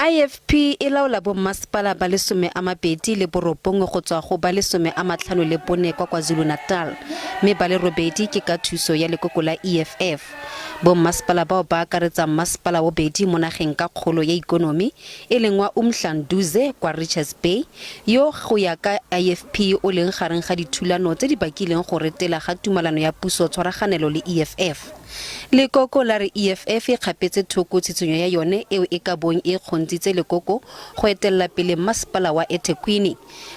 IFP e laola bommasepala ba le 29 go tswa go ba le 54 kwa KwaZulu-Natal, mme ba le robedi ke ka thuso ya lekoko la EFF. Bommasepala bao ba akaretsa mmasepala wa bobedi mo nageng ka kgolo ya ikonomi, e leng wa Umhlanduze kwa Richards Bay, yo go ya ka IFP o leng gareng ga dithulano tse di bakileng go retela ga tumalano ya puso tshwaraganelo le EFF. Lekoko la re EFF e kgapetse thoko tshitshinyo ya yone eo e ka bong e kgontshitse lekoko go etelela pele mmasepala wa eThekwini.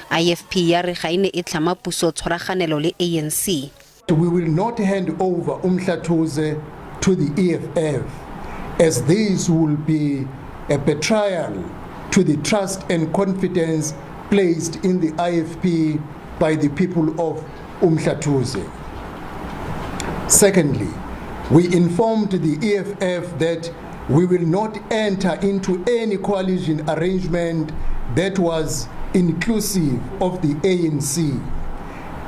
IFP ya re ga e ne e tlhama puso tshwaraganelo le ANC. We will not hand over Umhlathuze to the EFF as this will be a betrayal to the trust and confidence placed in the IFP by the people of Umhlathuze. Secondly, we informed the EFF that we will not enter into any coalition arrangement that was inclusive of the ANC.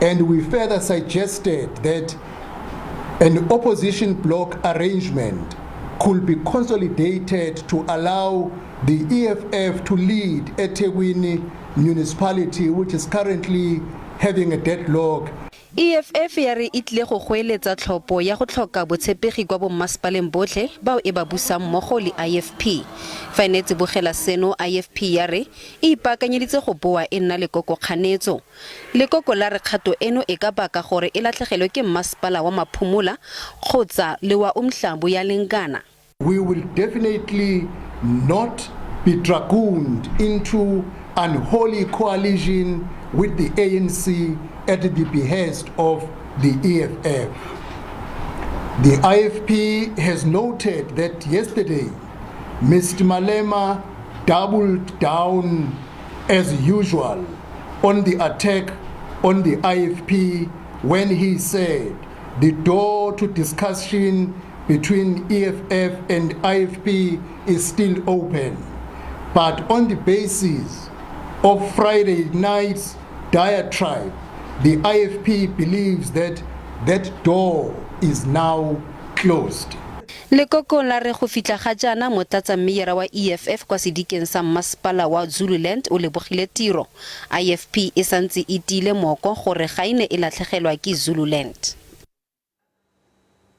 And we further suggested that an opposition bloc arrangement could be consolidated to allow the EFF to lead eThekwini municipality, which is currently having a deadlock. EFF ya re e tlile go goeletsa tlhopho ya go tlhoka botshepegi kwa bommasepaleng botlhe bao e ba busang mmogo le IFP. Fa e ne e tsibogela seno, IFP ya re e ipaakanyeditse go boa e nna lekoko kganetso. Lekoko la re kgato eno e ka baka gore e latlhegelwe ke mmasepala wa Maphumulo kgotsa le wa Umhlabuyalingana. We will definitely not be dragooned into unholy coalition with the ANC at the behest of the EFF. The IFP has noted that yesterday, Mr. Malema doubled down as usual on the attack on the IFP when he said the door to discussion between EFF and IFP is still open. But on the basis of Friday night's diatribe, the IFP believes that that door is now closed. Lekoko la re go fitlha ga jaana motlatsa-mmeyara wa EFF kwa sedikeng sa mmasepala wa Zululand o lebogile tiro. IFP e santse e tiile moko gore ga e ne e latlhegelwa ke Zululand.